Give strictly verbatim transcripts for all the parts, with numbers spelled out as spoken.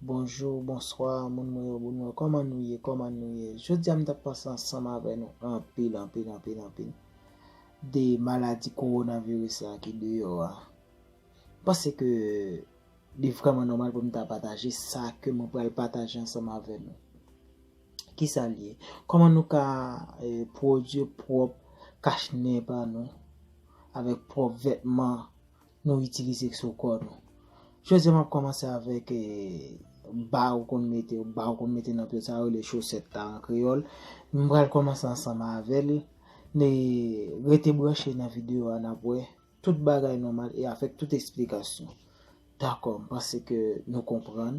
Bonjou, bonswa, moun mwen yo, moun mwen, kòman nou ye, kòman nou ye? Jodi a m t ap pase ansanm avè nou anpil, anpil, anpil, anpil de maladi kowonaviris la ki deyò a. M panse ke li vrèman nòmal pou m ta pataje sa ke mwen pral pataje ansanm avè nou. Kisa l ye? Kòman nou ka, eh, pwodui pwòp kachnen pa nou avèk pwòp vètman nou itilize sou kò nou? Jodi a, m ap kòmanse avèk, eh, ba ou konn mete, ba ou konn mete nan pye, sa yo rele chosèt la an kreyòl. M pral kòmanse ansanm avè l. Ne rete branche nan videyo a, n ap wè tout bagay nòmal e avèk tout esplikasyon. Dakò, m panse ke nou konprann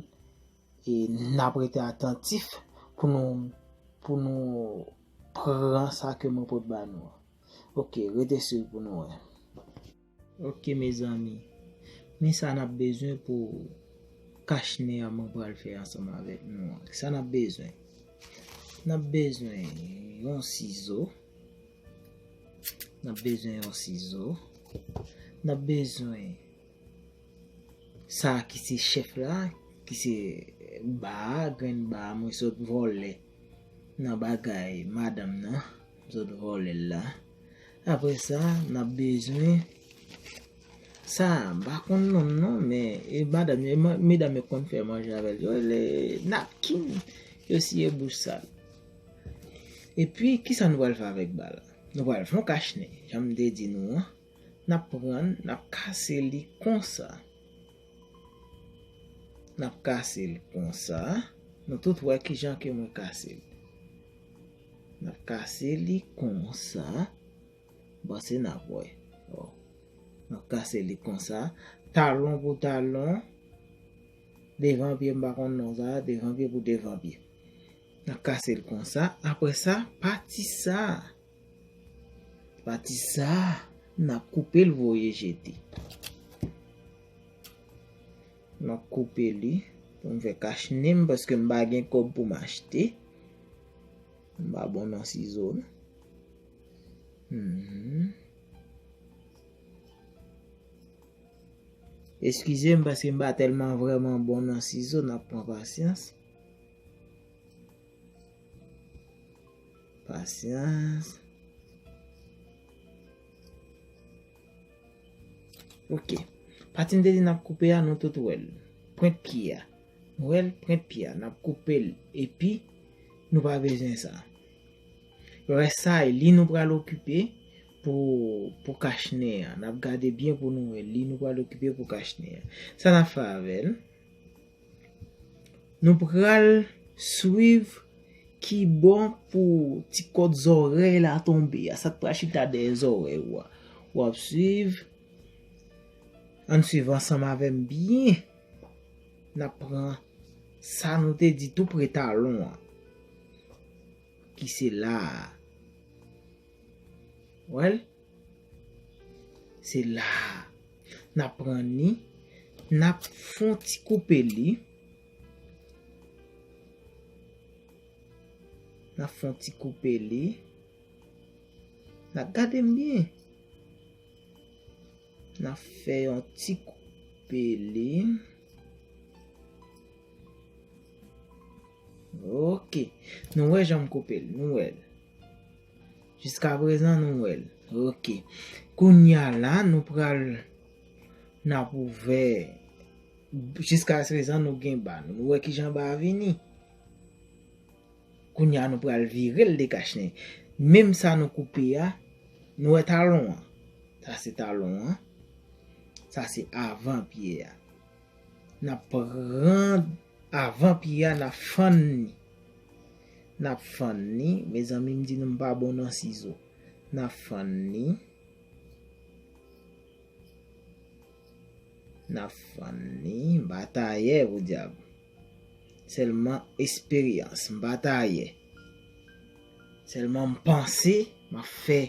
e n ap rete atantif pou nou, pou nou pran sa ke mwen pot ba nou an. Ok, rete swiv pou nou wè. Ok, mezanmi. Men sa n ap bezwen pou kachnen an mwen pral fè ansanm avèk nou an. Sa n ap bezwen? N ap bezwen yon sizo. N ap bezwen yon sizo. N ap bezwen sa ki se chèf la, ki se ba a, grenn ba a, mwen sot vòlè nan bagay madanm nan. M sot vòlè l la. Apre sa, n ap bezwen sa, m pa konn non l non, men e madanm yo, e ma-, medam yo konn fè manje avè l. Yo rele napkin, yo siye bouch sa l. Epi, kisa nou pral fè avèk ba la? Nou pral fè yon kachnen, jan m te di nou an. N ap pran l, n ap kase li konsa. N ap kase l konsa. Nou tout wè kijan ke mwen kase l. N ap kase li konsa. Bon, se n ap wè. Bon. N ap kase li konsa. Talon pou talon. Devan pye, m pa konn non sa, devan pye pou devan pye. N ap kase l konsa. Apre sa, pati sa. Pati sa, n ap koupe l voye jete. M ap koupe li pou m fè kachnen m, paske m pa gen kòb pou m achte. M pa bon nan sizo, non. Mhm. Eskize m, paske m pa tèlman vrèman bon nan sizo, n ap pran pasyans. Pasyans. Ok. Pati m te di n ap koupe a, nou tout wè l. Pwent pye a. Nou wè l, pwent pye a. N ap koupe l. Epi, nou pa bezwen sa. Rès sa, e li nou pral okipe pou, pou kachnen an. N ap gade byen pou nou wè li nou pral okipe pou kachnen an. Sa n ap fè avè l? Nou pral swiv ki bò pou ti kòd zòrèy la tonbe a. Sa k pral chita dèyè zòrèy ou a. W ap swiv. Ann swiv ansanm avè m byen. N ap pran sa nou te di tou pre talon an. Ki se la a. Wè l? Se la a. N ap pran li. N ap fè yon ti koupe li. N ap fè yon ti koupe li. N ap gade m byen. N ap fè yon ti koupe li. Ok. Nou wè jan m koupe l. Nou wè l. Jiska prezan, nou wè l. Ok. Kounye a la, nou pral, n ap ouvè. Jiska prezan, nou gen ba nou. Nou wè kijan ba a vini. Kounye a, nou pral vire l de kachnen. Menm sa nou koupe a, nou wè talon an. Sa se talon an. Sa se avan pye a. N ap pran avan pye a, n ap fann li. N ap fann li. Mezanmi, m di nou m pa bon nan sizo. N ap fann li. N ap fann li. M pa tayè, podyab. Sèlman esperyans. M pa tayè. Sèlman m panse, m ap fè,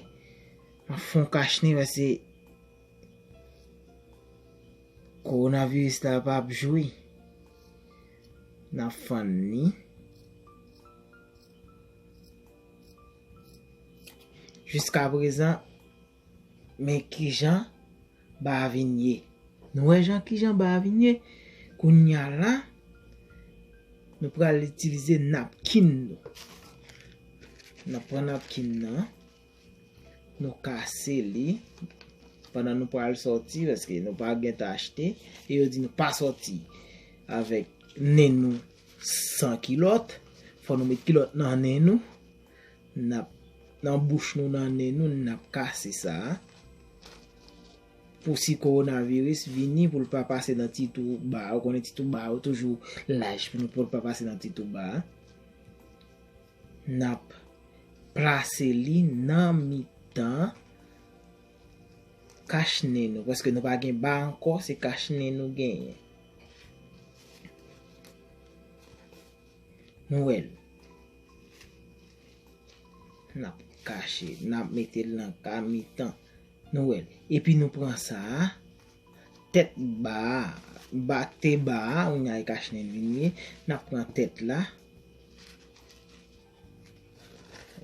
m ap fè yon kachnen, paske kowonaviris la p ap jwe. N ap fann li. Jiska prezan, men kijan ba a vin ye. Nou wè jan kijan ba a vin ye. Kounye a la, Nou pral itilize napkin nou. N ap pran napkin nan, nou kase li pandan nou pral sòti, paske nou pa gentan achte, e yo di nou pa sòti avèk nen nou san kilòt, fò nou met kilòt nan nen nou, n ap, nan bouch nou, nan nen nou, n ap kase sa a. Pou si kowonaviris vini, pou l pa pase nan ti tou ba a, ou konnen ti tou ba a yo toujou laj pou nou, pou l pa pase nan ti tou ba a. N ap plase li nan mitan kach nen nou, paske nou pa gen ba ankò, se kach nen nou genyen. Nou wè l. N ap kache, n ap mete l nan ka mitan. Nou wè l. Epi nou pran sa a, tèt ba a, ba te ba a, ou nya e kach nen vin ye, n ap pran tèt la.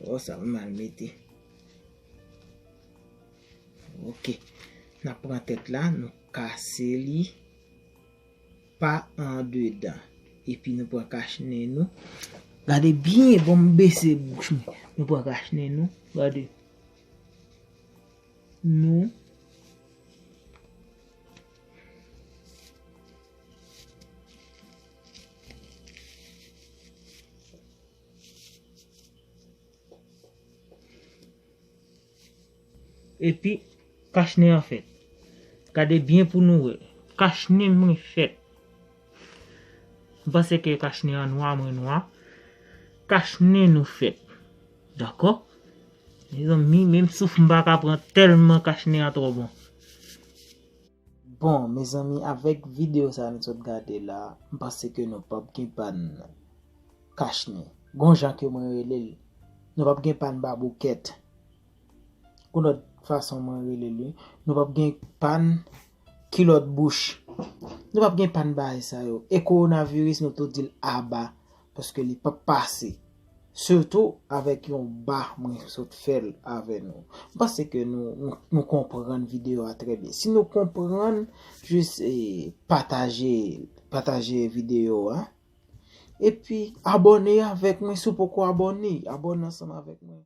O, sa mal mete. Ok. N ap pran tèt la, nou kase li pa andedan. Epi nou pran kach nen nou. Gade byen, bon, m bese bouch mwen. Nou pran kach nen nou. Gade. Nou. Epi, kach nen an fèt. Gade byen pou nou wè. Kach nen mwen fèt. M panse ke kach nen an nwa, mwen nwa. Kach nen nou fèt. Dakò? Mezanmi, menm souf m pa ka pran tèlman kach nen an twò bon. Bon, mezanmi, avèk videyo sa a nou sot gade la, m panse ke nou p ap gen pàn kach nen. Gon jan ke mwen rele l, nou p ap gen pàn baboukèt. Gon lòt fason mwen rele l, wi. Nou p ap gen pàn kilòt bouch. Nou p ap gen pàn bagay sa yo. E kowonaviris, nou tou di l aba, paske li p ap pase. Sitou avèk yon ba mwen sot fè l avè nou. M panse ke nou, nou, nou konprann videyo a trè byen. Si nou konprann, jis, eh, pataje, pataje videyo a. Epi, abòne avèk mwen si w poko abòne. Abòne ansanm avèk mwen.